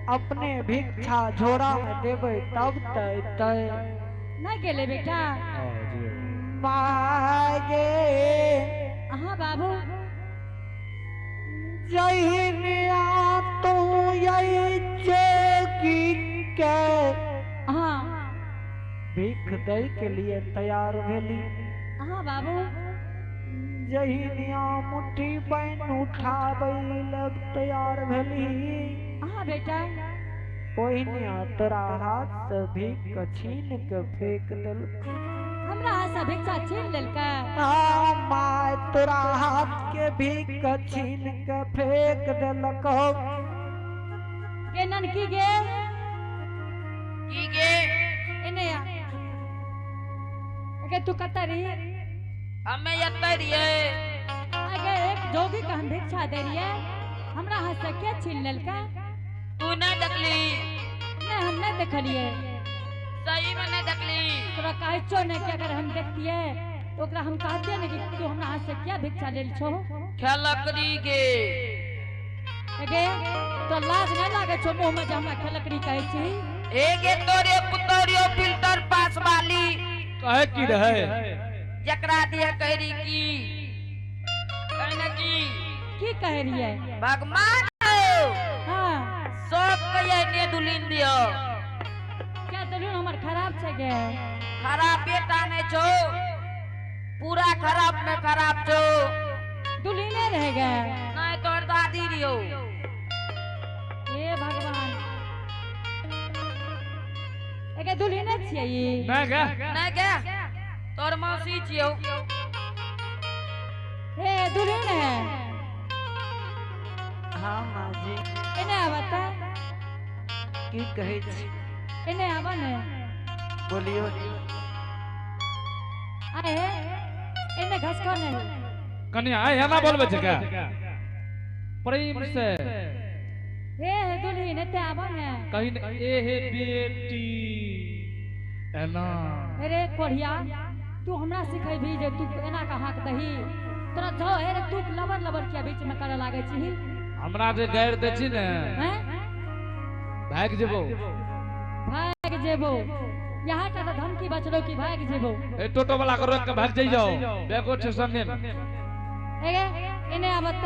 अपने भिक्षा झोरा में देबै तब त एतै। नहीं गेले बेटा। माय गे। हाँ बाबू। जहिना तू यही जोगी के हाँ भीख दै के लिए तैयार भेली। हाँ बाबू। जहिना मुट्ठी बन उठाबै लग तैयार भेली। हाँ बेटा। ओहिना तोरा हाथ से भीख छीन के फेंक देलक। हमरा हाथ से भिक्षा छीन लेलकै। हाँ my, तोरा हाथ के भीख छीन के फेंक देलक। गे ननकी गे। की गे? एने आ। गे तू कतऽ रही? हमे एतै रहियै। आगे एक जोगी के हम भिक्षा दे रहियै, हमरा हाथ से के छीन लेलकै? तू नहीं देखली? नहीं, हम नहीं देखलियै। सही में नहीं देखली? तोरा कहै छौ ने कि अगर हम देखतियै तो ओकरा हम कहतियै ने कि तू हमरा हाथ से क्या भिक्षा लेल छौ? खेलकरी गे। गे तो लाज नहीं लागे छौ मुँह में जे हमरा खेलकरी कहै छी? ए गे तोरे पुतोरियो फिल्टर पास वाली। कहे की रहे? जकरा दिया कह रही की कहे ना की की कह रही है? भगवान हाँ सब कहिए ने दुलिन दियो। क्या दुलिन हमर खराब छे गे? खराब बेटा नहीं छो, पूरा खराब में खराब छो। दुलिने रह गए। नहीं तोर दादी रियो। हे भगवान, एके दुलिने छियै ई? नहीं गे। नहीं गे, तोर मौसी छियो। हे दुलिन है। हाँ माँ जी। एने आवा त। की कहै छी? एने आवा ने। बोलियो। आए एने घसका नहीं। कन्या आए एना बोलबै छै का? प्रेम से। हे हे दुल्हिन एते आवा ने। कहीं ने ए हे बेटी एना। अरे कोढ़िया, तू हमरा सिखेबही जे तू एना का हाक दही? तोरा जो हे रे तू लबर लबर किया बीच में करे लागे छी? हमरा जे गारि दै छी ने, हैं? भागि जेबो। भागि जेबो। यहाँ का तो धमकी बचलो कि भागि जेबो। ए टोटो वाला के रोक के भागि जइयो, बैगो छै संगे में। एगे एने आवत।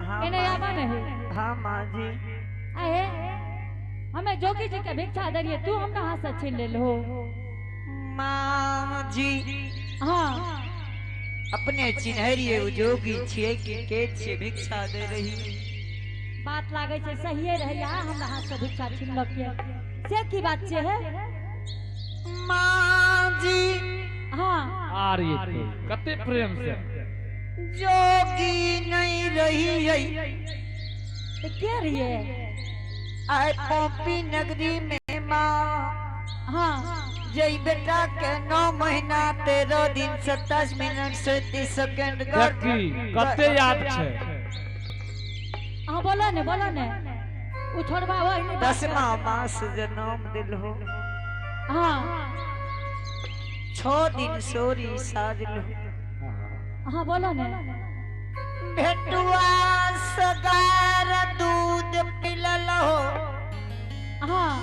हाँ एने आवा नहीं। हाँ माँ जी। आहे हमें जोगी जी के भिक्षा दे रहिए, तू हमरा हाथ से छीन लेल हो। माँ जी। हाँ। अपने चिन्हरिए उ जोगी छियै कि के छियै भिक्षा दे रही? बात लागे छै सहिए रहे, यहाँ हमरा हाथ से भिक्षा छीनलक ये। से की बात छै हे? माँ जी। हाँ। आर ये तो कते प्रेम से। जोगी नहीं रही है। तो के रहिए? आए पॉपी नगरी में माँ। हाँ। जई बेटा के 9 महीना 13 दिन 27 मिनट 37 सेकंड देखी कते याद छै। हाँ बोलो ने, बोलो ने। उ छोड़बा वही नहीं। 10वां मास जन्म दिल हो। हाँ। 6 दिन सोरी साजल हो। हाँ बोलो ने। भेटुआ सगार दूध पिलल हो। हाँ।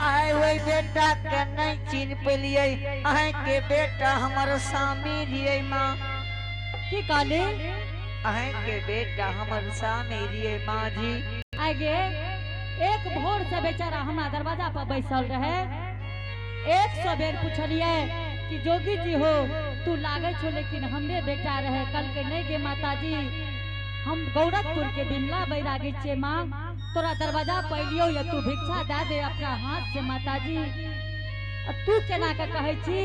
आए वही बेटा के नहीं चिन्ह पेलिए, अहें के बेटा हमर स्वामी रिये माँ। की कहली? अहें के बेटा हमर स्वामी रिये माँ जी। आगे एक भोर से बेचारा हमरा दरवाजा पर बैसल रहे, 100 बेर पूछलिए कि जोगी जी हो तू लागे छो लेकिन हमरे बेटा रहे। कल के नहीं गे माता जी, हम गोरखपुर के बिमला बैरागी छे माँ, तोरा दरवाजा पर एलियो या तू भिक्षा दे दे अपना हाथ से माता जी। आ तू केना के कहै छी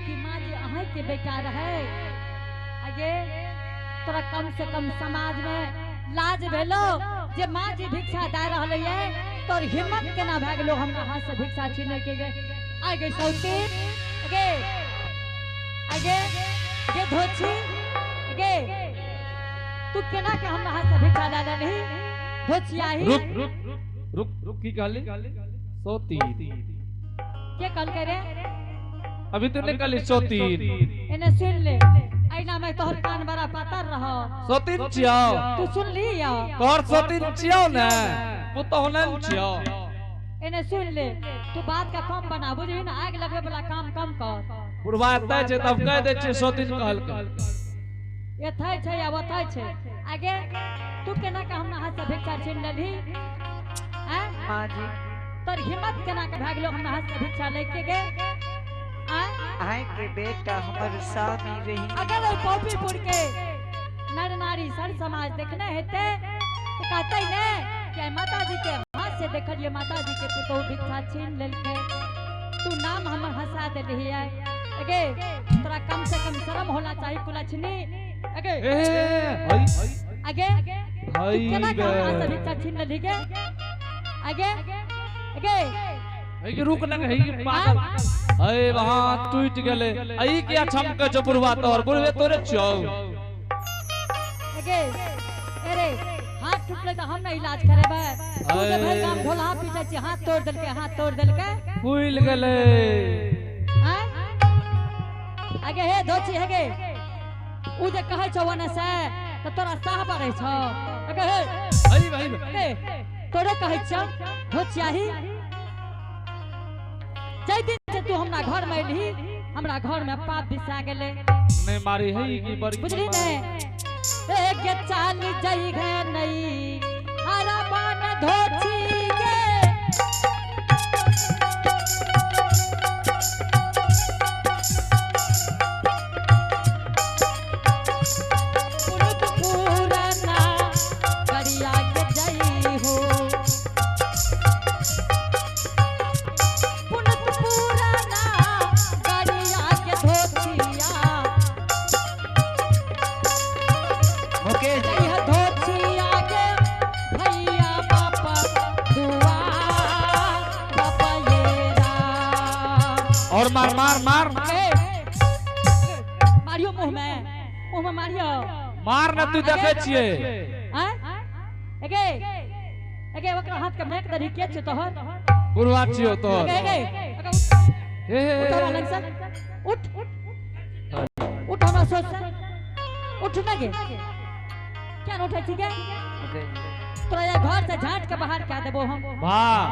कि माँ जी अहें के बेटा रहे? आगे तोरा कम से कम समाज में लाज भेलो जे माँ जी भिक्षा दे रहल ये, तोर हिम्मत केना भए गेलो हमरा हाथ से भिक्षा छीने के? गे आगे सौती गे, आगे गे धोछी गे, तू केना के हमरा हाथ से भिक्षा दे देलही धोछियाही? रुक रुक रुक रुक, की कहली? सौती के कहल के रे? अभी तो नहीं कहली सौती। एने सुन ले, ऐना में तोहर कान बड़ा पातर रहो। सौतीन छियौ। तू सुन ली या? तोहर सौतीन छियौ ने? पुतहु नहि छियौ। एने सुन ले, तू बात का कम बना, बुझली ना? आग लगबे वाला काम कम कर। बुढ़वा एतै छै तब कहि दै छियै 100 दिन कहलकै। एथै छै या ओथै छै। आगे तू केना के हमरा हाथ से भिक्षा छीन लेलही? आँ? माँ जी। तोर हिम्मत केना के भए गेलो हमरा हाथ से भिक्षा लेके गे? आँ? अहाँके बेटा हमर स्वामी रही। अगर ओहि पौपीपुर के नर नारी सर समाज देखने हेतै तऽ कहतै ने कि आइ माताजी के हाथ से देखलियै माताजी के पुतहु भिक्षा छीन लेलकै। तू नाम हमर हंसा देलही। अगे तोरा कम से कम शर्म होना चाही कुलक्षणी। अगे ए हई अगे तू हई केना के हमरा हाथ से बे। भिक्षा छीन लेलही गे? अगे अगे हई के रुक ना, हई के पागल। अरे वहां टूट गेलै। अई किया छमकै छौ बुढ़वा तोहर? बुढ़वे तोरे छियौ। अगे अरे हाथ टूटलै तऽ हम ने इलाज करेबै। तू जे भरि गाम ढोलहा पीटै छी, हाथ तोड़ देलकै, हाथ तोड़ देलकै। फूलि गेलै। आँय? अगे हे धोची हेगे, उ जे कहै छौ ओने से तऽ तोरा साह बढ़ै छौ। अगे हे हई भाई अगे तोरे कहै छियौ धोचियाही, जाहि दिन से तू हमरा घर में एलही हमरा घर में पाप बिसा गेलै। नहीं मारी हई की बड़ी बुझली ने? एक चाल जई है नई हरा पान धोची गे। पुनुक पुराना गरिया के जई हो, पुनुक पुराना गरिया के धोचिया। मुकेश जी। जई धोचिया के भैया बापा दुआ बापा ये राम। और मार मार मार ए, मारियो मुंह में, मुंह में मारियो। मार न तू देखै छियै। आँय? एगे एगे ओकरा हाथ के फेंक दही के छै तोहर? बुढ़वा छियौ तोहर। एगे एगे एगे, हे उठ हमरा लग से, उठ उठ हमरा सोच से उठ ना गे। क्या न उठै छी गे? मुकेश जी। तोरा ये घर से झाँट के बाहर कए देबो हम। वाह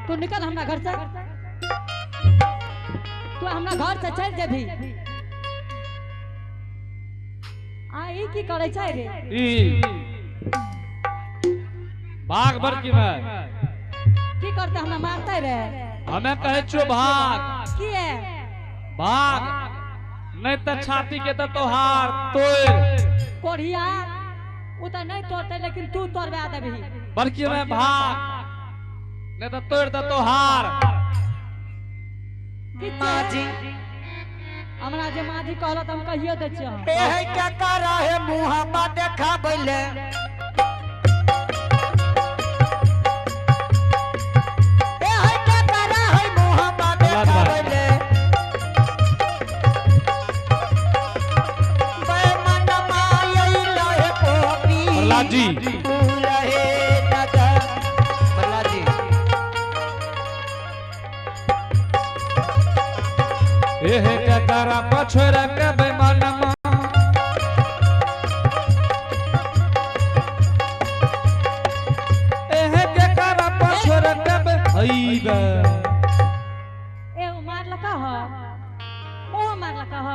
तू निकल हमरा घर से, तू हमरा घर से चलि जेबही। आ ई की करै छै रे? ई भाग बड़की में। की करतै हमरा मारतै रे? हमे कहै छियौ भाग। किए? भाग नहीं तऽ छाती के तऽ तोहार तोड़। कोढ़िया उ तऽ नहीं तोड़तै लेकिन तू तोड़बा देबही। बड़की में भाग नहीं तऽ तोड़ दे तोहार। की माँ जी। हमरा जे माँ जी कहलत हम कहियो दै छियै। ए क्या करा है मुँहमा देखाबै ले। ए है क्या करा है मुँहमा देखाबै ले। बेमनमा अइलो हे पोपी। प्रहलाद जी। पूरा हे नगर। प्रहलाद जी। एहे ककरा पछोरा के बेमनमा। एहे ककरा पछोरा के बे हई बे। ए उ मारलक ह, मुँह मारलक ह।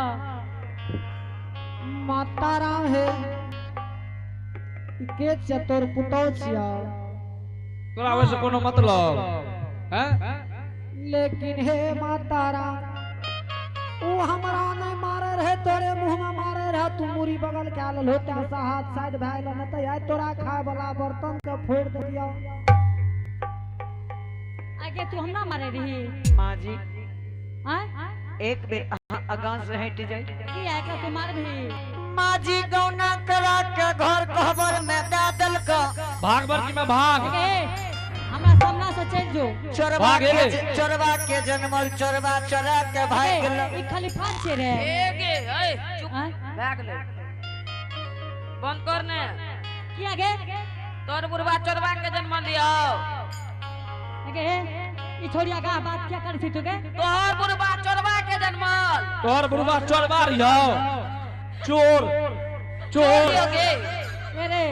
माता राम हे, ई के छियै तोर पुतहु छियौ? तोरा ओहिसँ कोनो मतलब हैं? लेकिन हे माता राम, उ हमरा नहीं मारे रहे, तोरे मुँह में मारे रहे। तू मुरी बगल के आयल हो तें से हाथ साइड भए गेल, नहीं तऽ आइ तोरा खाय वाला बर्तन के फोड़ देलियौ। आगे तू हमरा मारे रही? माँ जी। आँय? एक बेर अहाँ आगाँ से हटि जाय। की एकरा तू मारबही? माँ जी गौना करा के घर कहबर में दे देलक। भाग बड़की में भाग। एगे हमरा सामना से चलि जो। चोरबा भाग के एले। चोरबा के जनमल चोरबा चोरा के भाग एगे, गेल। ई खलीफा छै रे। एगे ए चुप आँय? भए गेलै, बंद कर ने। की आगे? तोर बुढ़वा चोरबा के जन्म लियौ। एगे ई छोड़िया गा बात क्या करै छी तू गे? तोहर बुढ़वा चोरबा के जन्मल। तोहर बुढ़वा चोरबा रहियौ। चोर चोर। गे ए रे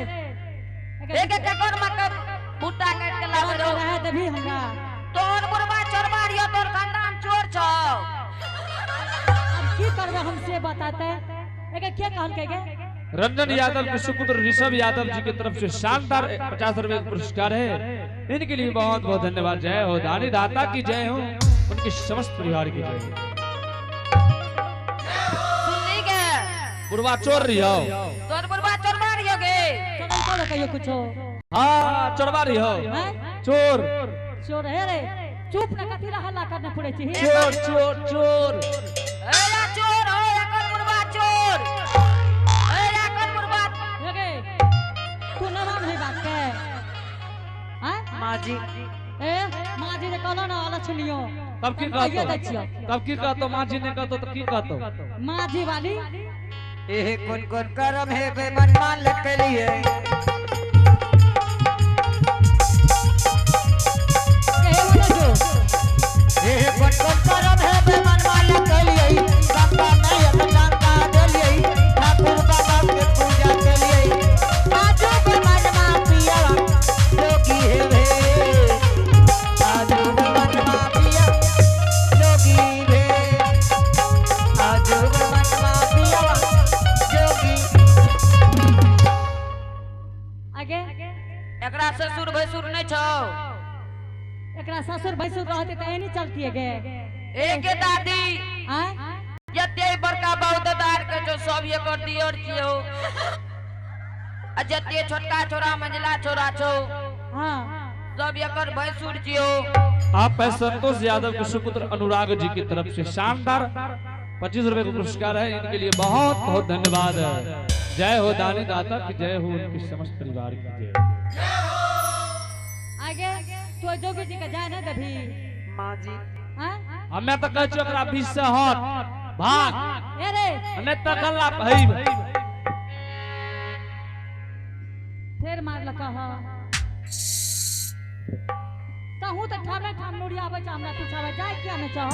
एगे केकर मकर भुट्टा काटि के लाबै। रहो। रहे देबही हमरा। तोर बुढ़वा चोरबा रहियो, तोर खानदान चोर छौ। अब की करबै हम से बताते। एके के कहलकै गे? रंजन यादव के सुपुत्र ऋषभ यादव जी की तरफ से शानदार 50 रुपए का पुरस्कार है, इनके लिए बहुत बहुत धन्यवाद। जय हो दानी दाता की जय हो, उनके समस्त परिवार की जय हो। सुनली गे? बुढ़वा चोर रही हो। तोर बुढ़वा चोरबा रहियो गे। चोरन को कहियो कुछो। हाँ चोरबा रही हो। हैं? चोर चोर हे रे, चुप न कथी ला हल्ला करने पड़े छी। चोर चोर चोर। ए या चोर हो, एकर बुढ़वा चोर। ए एकर बुढ़वा। हे गे, तू न मान है बात के। हैं? माँ जी। ए माँ जी ने कहलो ना अलछलियो। तब की कहियो कहतो? दै छियो। तब की कहतो? माँ जी ने कहतो तो की कहतो? माँ जी वाली। एहे कोन कोन करम हे बेमन मान लकलिए। एहे वाला जो। एहे कोन कोन करम हे बेमन मान लकलिए। गंगा मैया के डांका देलिए, ठाकुर बाबा के पूजा केलिए। आजू बेमन मा पिया जोगी हे भे। आजू बेमन मा पिया जोगी भे। आजू बेमन मा पिया जोगी। आगे एकरा ससुर भैंसुर नहीं छौ। एकरा ससुर भैंसुर रहते त एनी चलती गे। एके दादी। आय? जते बड़का बाबू दादार के छौ सब एकर दियर छियौ। आ जते छोटका छोरा मंझला छोरा छौ। हाँ। सब एकर भैंसुर छियौ। आप है संतोष यादव के सुपुत्र अनुराग जी की तरफ से शानदार 25 रुपए का पुरस्कार है, इनके लिए बहुत बहुत धन्यवाद है। जय हो दानी दाता की जय हो, उनके समस्त परिवार की जय हो। आगे तो जोगी जी के जाय न देबही। माँ जी। हाँ? हमें तो कहै छियौ ओकरा बीच से हट भाग, ए रे। नहीं तो गल्ला भई। फेर मारलक ह। तहूँ तऽ ठामरे ठाम नुरियाबै छै हमरा पिछाबै जाय किया नहि चाह।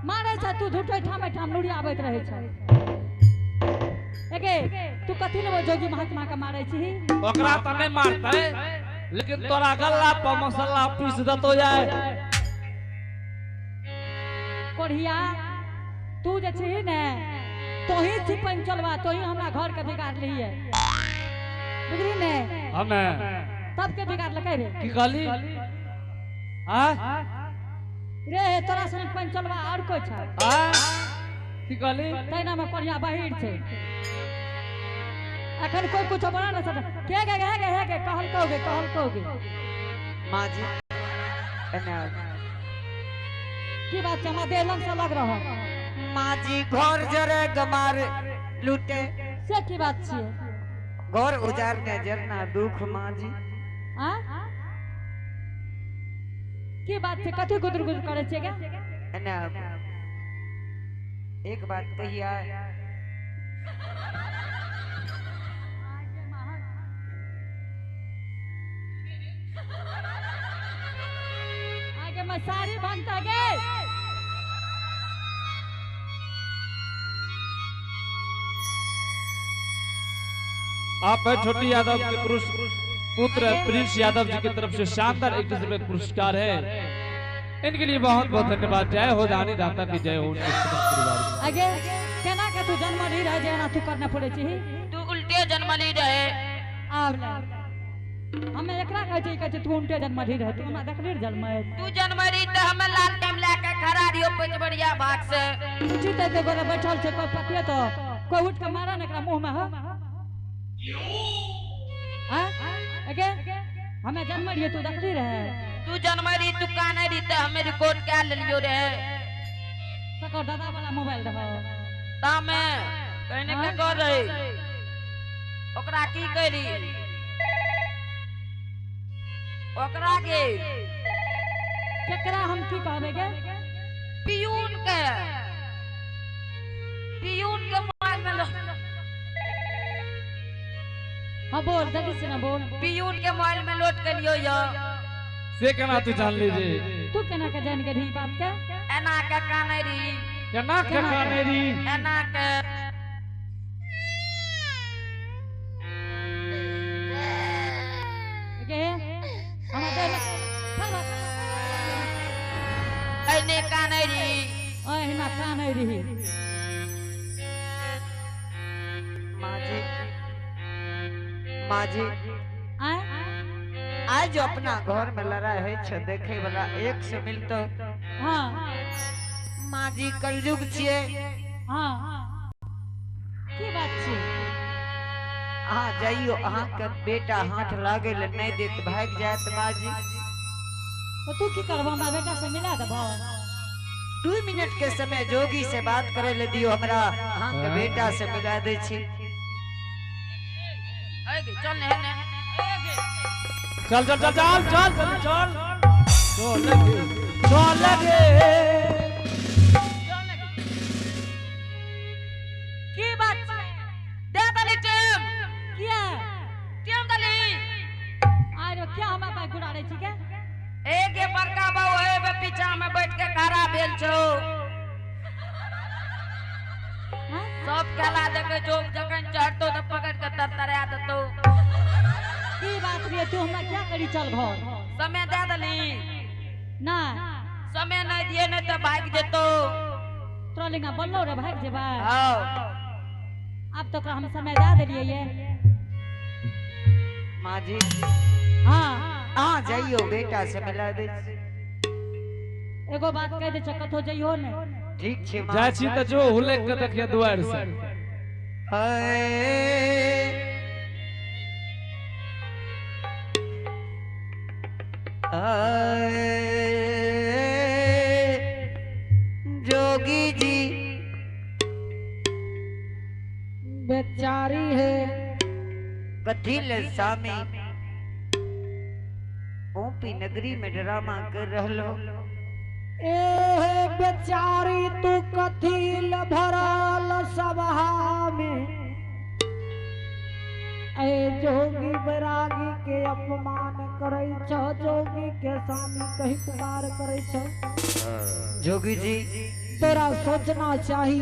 मारै छै तू झूठे ठामे ठाम नुरियाबैत रहै छै। एगे तू कथी लेबो जोगी महात्मा के मारै छी? ओकरा तो नहीं मारते, लेकिन तोरा गल्ला पर मसाला पीस देतो जाए। कोढ़िया तू जे छी ने तोही छी पंचलवा, तोही हमरा घर के बिगाड़लियै, बुझली ने? हमें तब के बिगाड़लकै रे। की कहली? आ रे तोरा संग पंचलवा और कोई छै? आ की कहली? तैना में कोढ़िया बहिर छै। अखन कोई कुछ बना न सकता। के गे गे गे गे कहल कहोगे, कहल कहोगे। माँ जी। एने आउ। की बात छै? हमरा देह लंग से लग रहा। माँ जी घर जरे गमार लूटे। से की बात छियै? घर उजाड़ने जरना दुख माँ जी। आ की बात छै? कथी गुदुर गुदुर करै छियै गे? एने आउ। एक बात कहिया। आगे मैं सारी भंगता गे। आप है छोटी यादव के पुरुष पुत्र प्रिंस यादव जी की तरफ से शानदार 21 रुपए पुरस्कार है, इनके लिए बहुत बहुत धन्यवाद। जय हो दानी दाता की जय हो, उनके समस्त परिवार की। आगे केना के तू जन्मली रह जे एना तू करने पड़े छी? तू उल्टे जन्मली रहे। आब ले हमे एकरा कहै छै, कहै छै तू उल्टे जन्मली रह, तू हमरा देखली रे जन्मैत। तू जन्मली त हमे लाल टाइम लए के खड़ा रहियो पचबरिया भाग से। उचित है गोरा बैठल छै, कोई पतिये तो कोई उठ के मारा ने एकरा मुंह में। ह हाँ? एगे हमे जन्मलियै तू देखली रहे? तू जन्मली तू काने रही त हमे रिकॉर्ड कए लेलियो रहे। तकर दादा वाला मोबाइल रहे। तामे कहने के कर रही ओकरा की करी? ओकरा के केकरा हम की कहबै गे? पियून के, पियून के मोबाइल में हाँ बोल जल्दी से ना बोल। पियून के मोबाइल में लोड कर लियो यो। से केना तू जान लीजिए? तू केना के जान गेलही बात के? एना के काने रही। केना के काने रही? एना के। माँ जी आय आज जो अपना घर में लड़ाई है छे देखे वाला एक से मिलतो। हाँ। माँ जी कलयुग छिए। हाँ, की बात छी? अहाँ जाइयो, अहाँ के बेटा हाथ लागे ले नहीं देत, भाग जात माँ जी। तो तू की करबो, हमरा बेटा से मिला देबो? 2 मिनट के समय जोगी से बात करे ले दियो, हमरा अहाँ के बेटा से मिला दे छी। चल ने ने चल चल चल चल चल चल चल चल चल गे। की बात छै? दे दली टेम। किया? टेम दली। आरो क्या हमरा पास घुरा छी के? एक बड़का बाबू है बे पीछा में बैठ के खड़ा भेल छौ। सब केला देखे छौ, जखन चढ़तो त पकड़ के तरतरा देतो। की बात रे, तू हमरा क्या करी चल घर? समय दे दली। ना समय नहीं दिए नहीं तो भाग जेतो। तोरा लिंगा बनलो रे भाग जेबा। हाँ। अब तो हम समय दे देलिए ये। माँ जी। हाँ। हाँ जाइयो बेटा से मिला दे। एगो बात कह दे कथो जइयो ने। ठीक छे माँ। जाय छी त जो हुलेक के देखिए दुआर से। जोगी जी बेचारी है कथी ले सामी पोपी नगरी में ड्रामा कर रहलो। ए बेचारी तू कथी ले भरल सभा में, ए जोगी बैरागी के अपमान करै छ, जोगी के सामी कही पुकार करै छ। जोगी जी तोरा सोचना चाही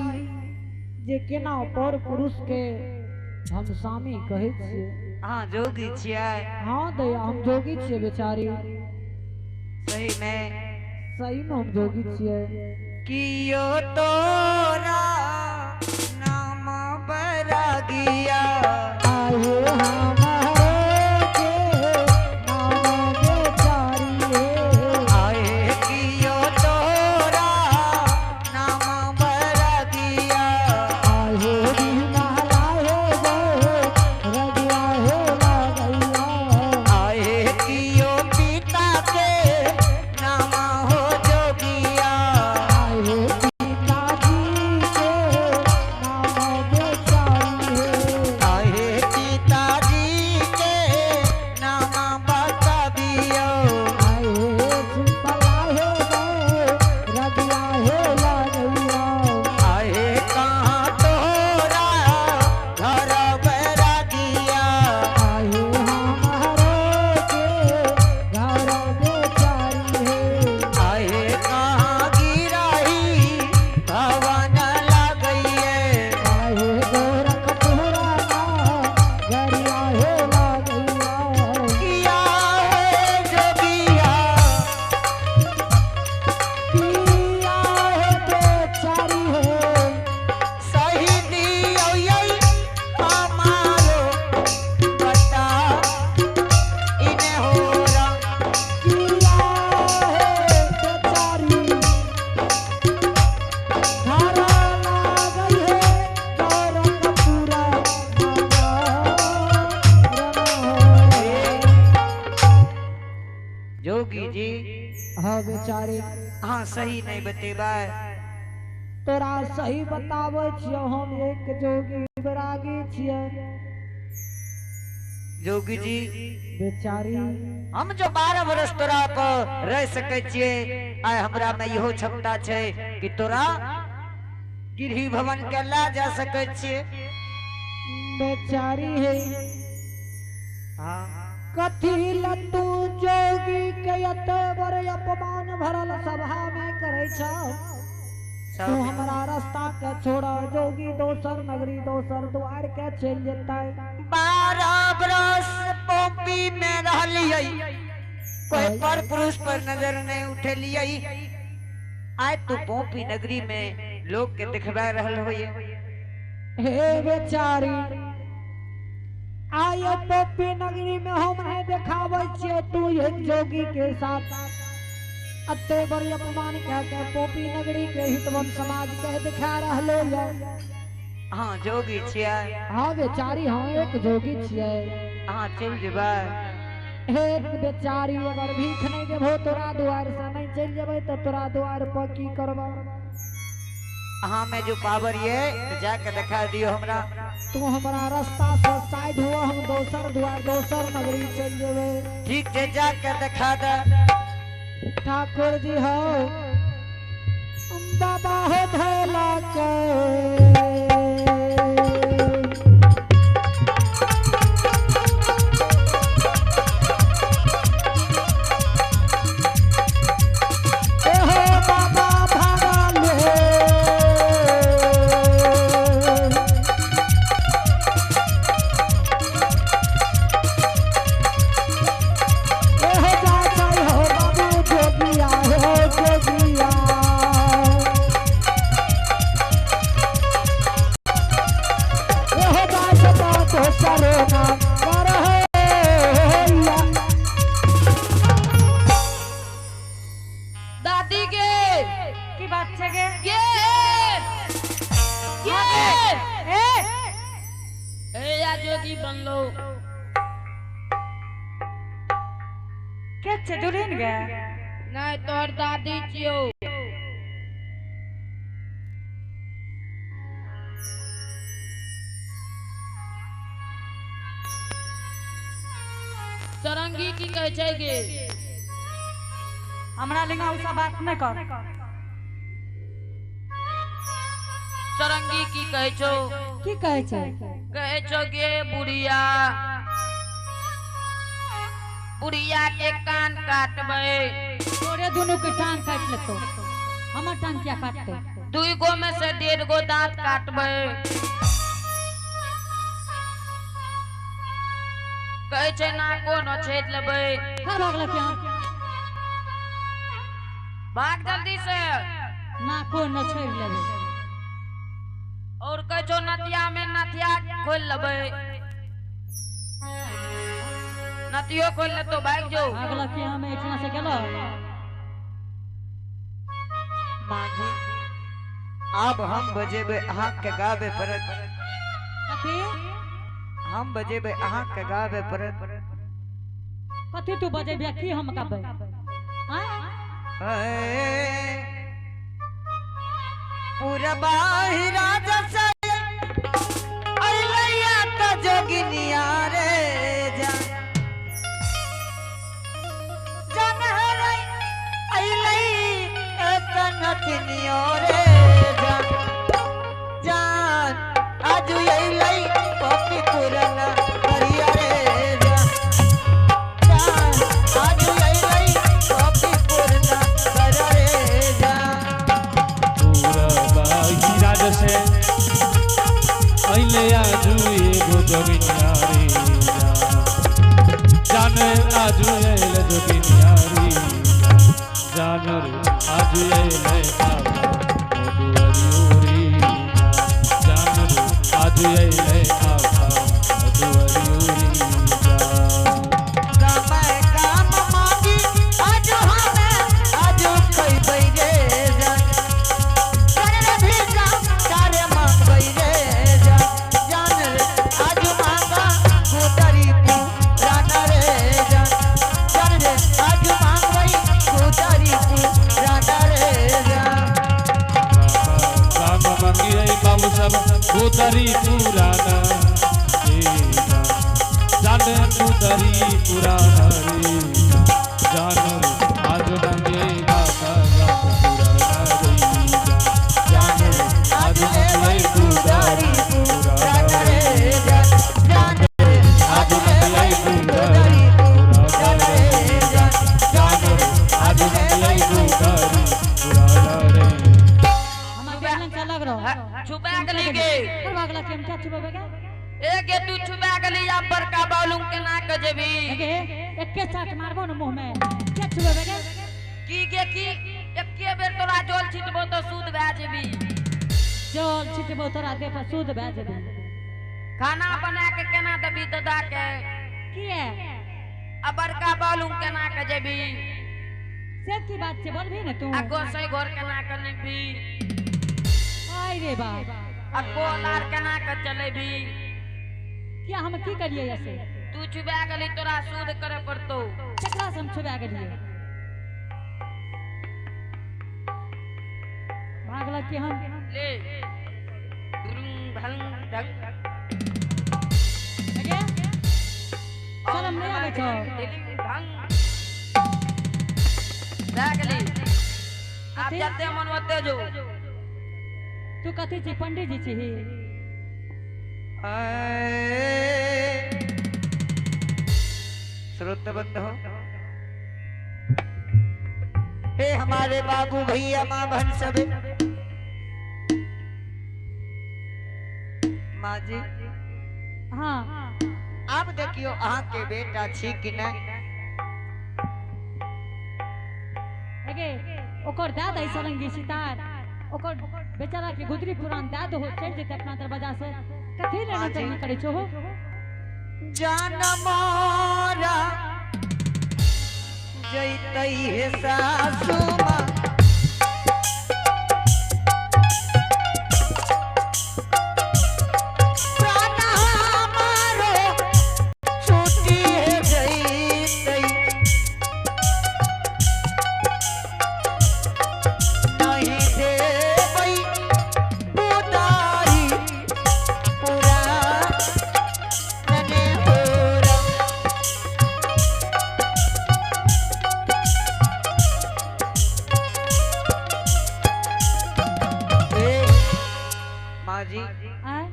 जे केना पर पुरुष के हम सामी कहै छियै। हाँ जोगी छियै। हाँ दया हम जोगी छियै बेचारी। सही में? सही में हम जोगी छियै। कियो तोरा नाम बैरागिया आयो हमारे के नाम बेचारी आए कियो तोरा नाम बैरागिया आयो लाहे गो रगिया हे लागैया आए कियो पिता के नाम हो जोगिया आए पिताजी के नाम बेचारी है आए पिताजी के नाम बताबियो आए सुतला हे गो रगिया हे लागैया आए कहाँ तोरा घर बैरागिया आए हमारे के घर बेचारी है आए कहाँ गिराही भवन लागैये आए गोरखपुरा गरिया हे लागैया किया है जोगिया किया है बेचारी है सही दियो यही हमारो बता इने हो रा किया है बेचारी घर लागई है गोरखपुरा जोगी जी हाँ बेचारे। हाँ सही नहीं बतेबा। तोरा सही बताबै छियौ, हम एक जोगी बैरागी छियै। जोगी जी बेचारी हम जो 12 बरस तोरा पर रह सकै छियै, आइ हमरा में इहो क्षमता छै कि तोरा गिरही भवन के ला जा सकै छियै। बेचारी है हाँ कथी ल तू जोगी के एते बड़ अपमान भरल सभा में करै छ? तू हमरा रास्ता के छोड़, जोगी दोसर नगरी दोसर द्वार के चलि जेतै। 12 बरस पोपी में रहलियै, कोई पर पुरुष पर नजर नहीं उठेलियै। आइ तू पोपी नगरी में लोग के देखबा रहल होइए। हे बेचारी आय आय पप्पी नगरी में हम नहीं देखाबै छियै तू एक जोगी के साथ अते बड़ी अपमान कह के पोपी नगरी के हितवन समाज के दिखा रहलो ये। अहाँ जोगी छियै? हाँ बेचारी, हाँ एक जोगी छियै। अहाँ चलि जेबै? हे बेचारी, अगर भीख नहीं देबहो तोरा दुआर से नहीं चलि जेबै तऽ तोरा दुआर पर की करबै? अहाँ में जो पावर ये तऽ जाके देखा दियौ हमरा। तू हमरा रास्ता से साइड हुआ, हम दोसर दुआर दोसर नगरी चलि जेबै। ठीक छै, जाके देखा दे। ठाकुर जी हो बाबा हो भोला के ए हो बाबा भागल हे। ए हो जा जाय हो बाबू जोगिया हो जोगिया। ए हो जा सदा तो सरो नाम कर हे या। दादी गे। की बात छै गे? गे गे। ए। ए या जोगी बनलो। के छै दुल्हन गे? नहीं, तोहर दादी छियौ। सरंगी की कहै छै गे? हमरा लिंगा उ सब बात नहि कर। सरंगी की कहै छौ? की कहै छै? कहै छौ गे बुढ़िया, बुढ़िया के कान काटबै। तोरे दुनू के टांग काटि लेतौ, हमर टांग किया काटतै? दुई गो में से 1.5 गो दांत काटबै। कहै छै नाको नोचैत लेबै। कहाँ भागलक यहाँ? भाग जल्दी से। नाको नोचैत लेबै। और कहै छौ नथिया में नथिया खोलि लेबै, नथियो खोलि लेतौ, भागि जो। भागलक कि हम एहिठिना से गेलौ। माँ जी, आब हम बजेबै, अहाँके गाबे पड़त। कथी? हम बजेबै, अहाँके गाबे पड़त। कथी तू बजेबे, की हम गाबै? आँय? पूरबा ही राजा से अइलैया त जोगिनिया रे जा जान हरै अइलै एक नथिनियो रे जा जान आज अइलै पपी पुरना करिया रे जा जान आज अइलै पपी पुरना करिया रे जा। पूरबा ही राज से अइले आजू एगो जोगिनिया रे जान, आजू अइले जोगिनिया रे जान रे, आजू अइले बाबा मधुअरियो रे जान रे, आजू अइले बाबा मधुअरियो रे जान। समय काम मांगी आज हमें आज खइबै रे जान, जान रे भीखा तारे मांगबै रे जान, जान रे आज मांगा गोदरी पुराना रे जान, जान रे आज मांगबै गोदरी पुराना रे जान। राम मंगी बाबू सब गोदरी पुराना रे जान, जान गोदरी पुराना रे जान रे, आज मंगे बाबा राम पुराना रे जान रे, आज मंगे गोदरी पुराना रे जान, जान रे आज मंगे गोदरी पुराना रे जान, जान रे, आज मंगे गोदरी पुराना रे। हमर बेलन से अलग रहो। छुपा गेली गे। कर भागलक कि हम क्या छुपेबै गे? ए गे, तू छुपा गेली, आब बड़का बालूम केना के जेबी? गे, एके साथ मारबो न मुँह में, क्या छुपेबै गे? की गे की, एके बेर तोरा जल छिटबो तऽ शुद्ध भए जेबी। जल छिटबो तोरा देह पर शुद्ध भए जेबी। खाना बना के केना देबी दादा के? किया आ बड़का बालू केना के जेबी से की बात छै बोलबी ने तू आ गोसई घर केना के लेबी आय रे बाप आ कोल आर केना के चलेबी किया हम की करिए ऐसे तू छुबा गेली तोरा शुद्ध करे पड़तौ केकरा से हम छुबा गेलिए भागल कि हम ले दुरुंग भंग ढंग अगे शरम नहीं आबै छौ ढंग भए गेली आब कथी? जते मन ओते जो तू कथी छी पंडित जी छी श्रोत बंद हो हे हमारे बाबू भैया माँ बहन सब माँ जी हाँ आप देखियो अहाँ के बेटा छी कि नहीं अगे ओकर दाद है सरंगी सितार ओकर बेचारा के गुदरी पुरान दाद हो चल जेते अपना दरवाजा से कथी ले हाँ जी। नौटंकी करै छो हो जान मारा जैतई हे सासू माँ प्राण हमारो छूटी हे जैतई नहीं देबै बुदाई पूरा नने होरा ए, माँ जी आय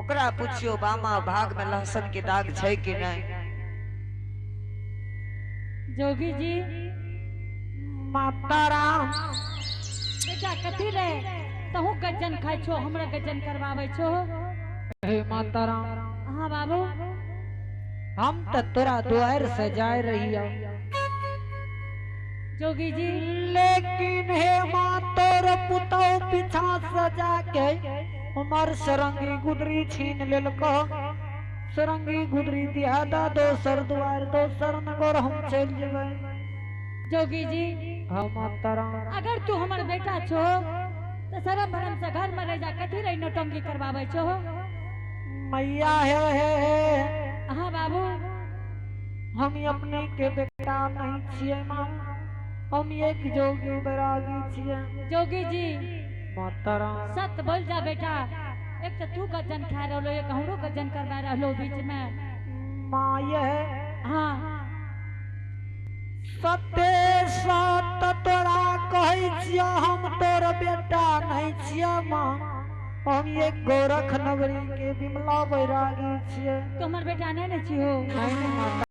ओकरा पुछियो बामा भाग में लहसुन के दाग छै कि नहीं जोगी जी माता राम बेटा कथी रे तहु गज्जन खाइ छो हमरा गज्जन करवाबै छो हे माता राम हाँ बाबू हम त तोरा दुआर से जाय रही जोगी जी लेकिन हे माँ तोर पुतौ पीछा से जाके उमर सरंगी गुदरी छीन लेलको सरंगी गुदरी दिया दा दोसर दुआर दोसर नगर हम चल जेबै जोगी जी हाँ माता राम अगर तू हमर बेटा छो तो शरम भरम से घर में रह जा कथी रे नौटंकी करवाबै छो मैया हे हे हे हाँ बाबू हम अपने के बेटा नहीं छियै माँ हम एक जोगी बैरागी छियै जोगी जी माता राम सत बोल जा बेटा एक तो तू गज्जन खा रहलो एक हमरो गज्जन करवा रहलो बीच में माँ ये हाँ सते सत तोरा कहै छियै हम तोर बेटा नहीं छियै माँ हम एक गोरख नगरी के बिमला बैरागी छियै तो हमर बेटा नहीं ने छी हो नहीं माता।